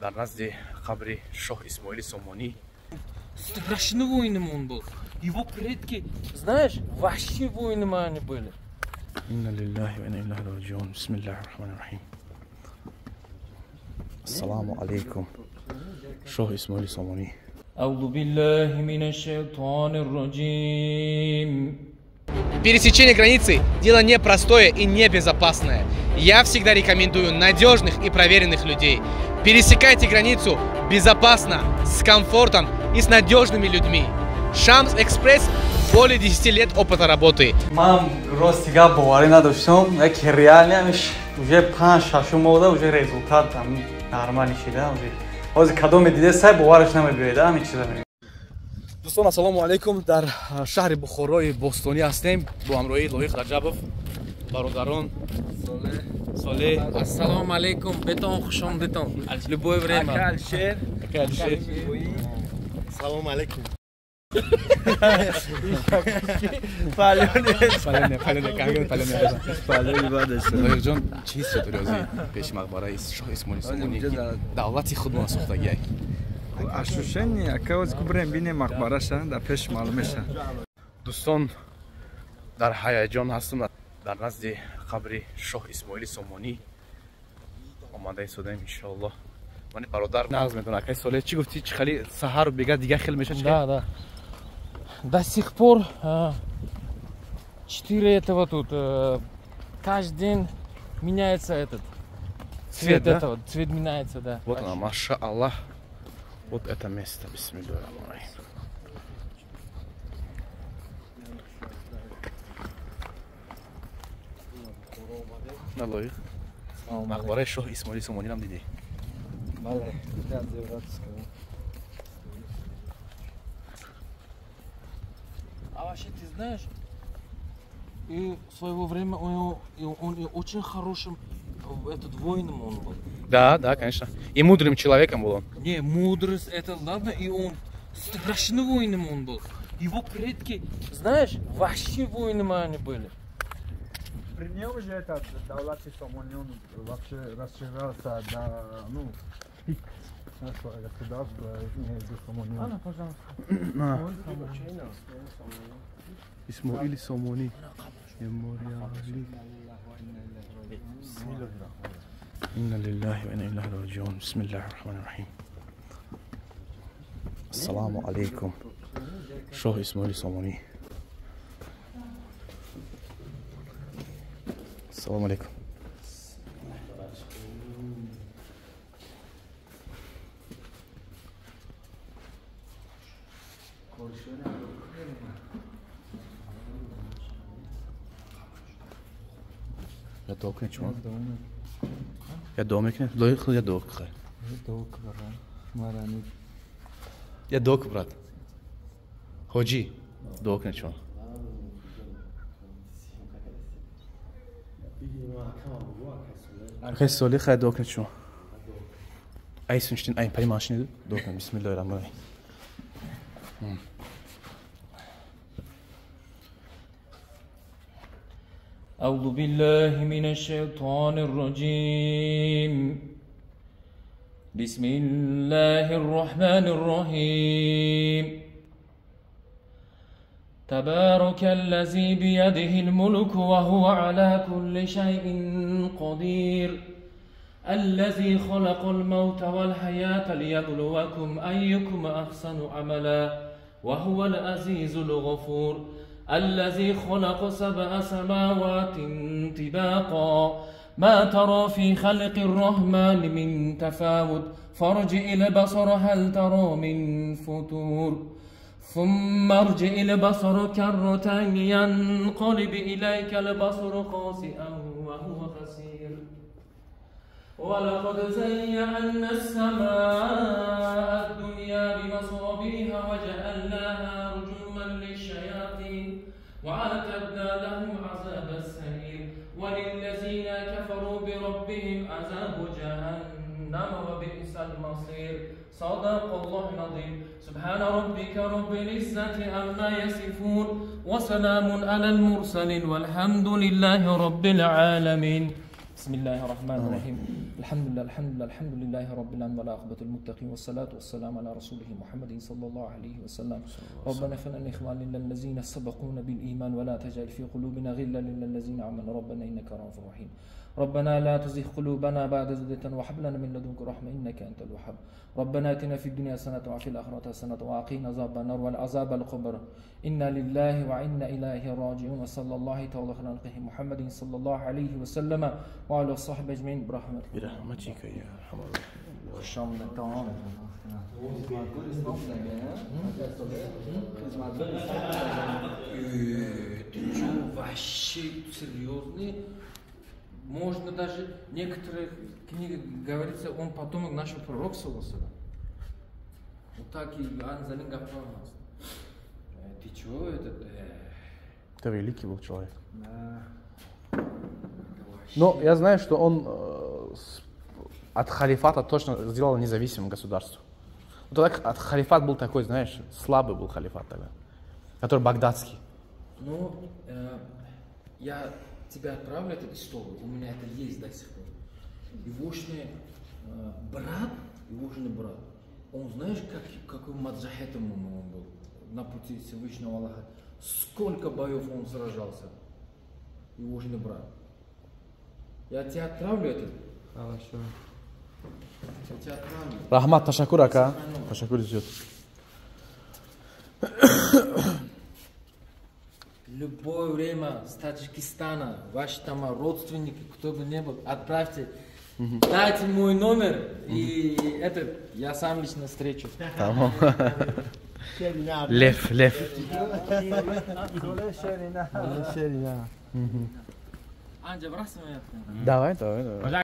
Дар назди қабри шоҳ Исмоили Сомонӣ. Страшный воином он был. Его предки, знаешь, вообще воинами они были. Инна лиллахи ва инна илайҳи роҷиун. Бисмиллахи рраҳмани рраҳим. Ассалому алайкум. Шоҳ Исмоили Сомонӣ. Аузу биллахи минаш шайтонир раҷим. Пересечение границы – дело непростое и небезопасное. Я всегда рекомендую надежных и проверенных людей. Пересекайте границу безопасно, с комфортом и с надежными людьми. Шамс Экспресс – более 10 лет опыта работы. Ман рости гап боварӣ надоштам, як реально уже 5-6 моҳда уже результат нормалӣ шида. Уже ҳозир кадоме диде сай бовараш намебиёяд, ҳамин чиза. Дӯстон, ассалому алайкум. Дар шаҳри Бухорои бостонӣ ҳастем бо ҳамроҳии Лоиқ Раҷабов, бародарон Солеҳ. Ассалому алайкум, бетон хушомдетон. Любое время. Ака Алишер. Ака Алишер. Салому алайкум. Лоиқҷон, чӣ ҳис дорӣ ҳозир пеши мақбараи шоҳ Исмоили Сомонӣ, ки давлати худмон сохтагиай? Ощущение, ака, ҳозир ку бирем бинем мақбараша, дар пеш маълум меша. Дӯстон, дар ҳаяҷон ҳастам. Дар назди қабри шоҳ Исмоили Сомонӣ омада истодаем, иншоаллоҳ. Мани бародар нағз медонад. Акай Солеҳ, чӣ гуфтӣ? Чӣ хеле саҳару бега дига хел меша? Да, да. До сих пор 4 этого тут. Каждый день меняется этот цвет, да? Этого, цвет меняется, да. Вот она, машааллах. Вот это место, бисмиллахир-рахманир-рахим. На Лоиқ, мақбараи шоҳ Исмоили Сомониро ҳам дидӣ? Бале. А вообще, ты знаешь, и своего времени он и очень хорошим этот воином он был. Да, да, конечно. И мудрым человеком был он. Не, мудрость это ладно, и он страшный воином он был. Его предки, знаешь, вообще воинами они были. При нем же этот давлати Сомони, он вообще расширялся до, ну, пик нашего государства между Сомонием. Анна, пожалуйста. Исмоили Сомони. Инна лиллахи ва инна илайҳи роҷиун. Бисмиллахи рраҳмани рраҳим. Ассалому алайкум. Шоҳ Исмоили Сомонӣ. Ассалому алайкум. Я дуо кунед шумо? Я дуо мекунед? Лоиқ, я дуо кунед. Я дуо кун, брат. Ҳоҷӣ, дуо кунед шумо. Акай Солеҳ, хай дуо кунед шумо. Ай сунштин, ай пари машиниду дуо кунед. Бисмиллоҳи рраҳмони рраҳим. أعوذ بالله من الشيطان الرجيم. بسم الله الرحمن الرحيم. تبارك الذي بيده الملك وهو على كل شيء قدير. الذي خلق الموت والحياة ليبلوكم أيكم أحسن عملا وهو العزيز الغفور. الذي خلق 7 سماوات طباقا ما ترى في خلق الرحمن من تفاوت فارجع البصر هل ترى من فطور. ثم ارجع البصر كرتين ينقلب إليك البصر خاسئا وهو خسير. ولقد زينا السماء الدنيا بمصابيح وجعلناها رجوما للشياطين وأعتدنا لهم عذاب السعير. وللذين كفروا بربهم عذاب جهنم وبئس المصير. صدق الله العظيم. سبحان ربك رب العزة عما يصفون وسلام على المرسلين والحمد لله رب العالمين. بسم الله الرحمن الرحيم. الحمد لله الحمد لله الحمد لله رب العالمين والعاقبة للمتقين والصلاة والسلام على رسوله محمد صلى الله عليه وسلم. ربنا اغفر لنا لإخواننا الذين سبقونا بالإيمان ولا تجعل في قلوبنا غلا للذين آمنوا ربنا إنك رؤوف رحيم. ربنا لا تزغ قلوبنا بعد إذ هديتنا وهب لنا من لدنك رحمة إنك أنت الوهاب. ربنا آتنا في الدنيا حسنة وفي الآخرة حسنة وقنا عذاب النار والعذاب القبر. إنا لله وإنا إليه راجعون. وصلى الله تعالى على خلقه محمد صلى الله عليه وسلم وعلى صحبه أجمعين برحمتك برحمتك يا أرحم الراحمين. Ты чё, вообще серьезный? Можно даже, в некоторых книгах говорится, он потомок нашего пророка. Вот так и Анзалин Гафаров. Ты чего этот? Это великий был человек. Да. Но я знаю, что он от халифата точно сделал независимым государство. Ну, тогда от халифат был такой, знаешь, слабый был халифат тогда, который багдадский. Ну, я тебя отправлю этот историю, у меня это есть до сих пор. Егошный брат, он, знаешь, какой маджахетом он был на пути Всевышнего Аллаха. Сколько боев он сражался, егошный брат. Я тебя отправлю этот. Хорошо. Я тебя отправлю. Рахмат, ташакур, ака. Ташакур, зиёд. Любое время с Таджикистана, ваши там родственники, кто бы ни был, отправьте, дайте мой номер, и этот, я сам лично встречу. Тамам. Лев, лев. Давай, давай, давай.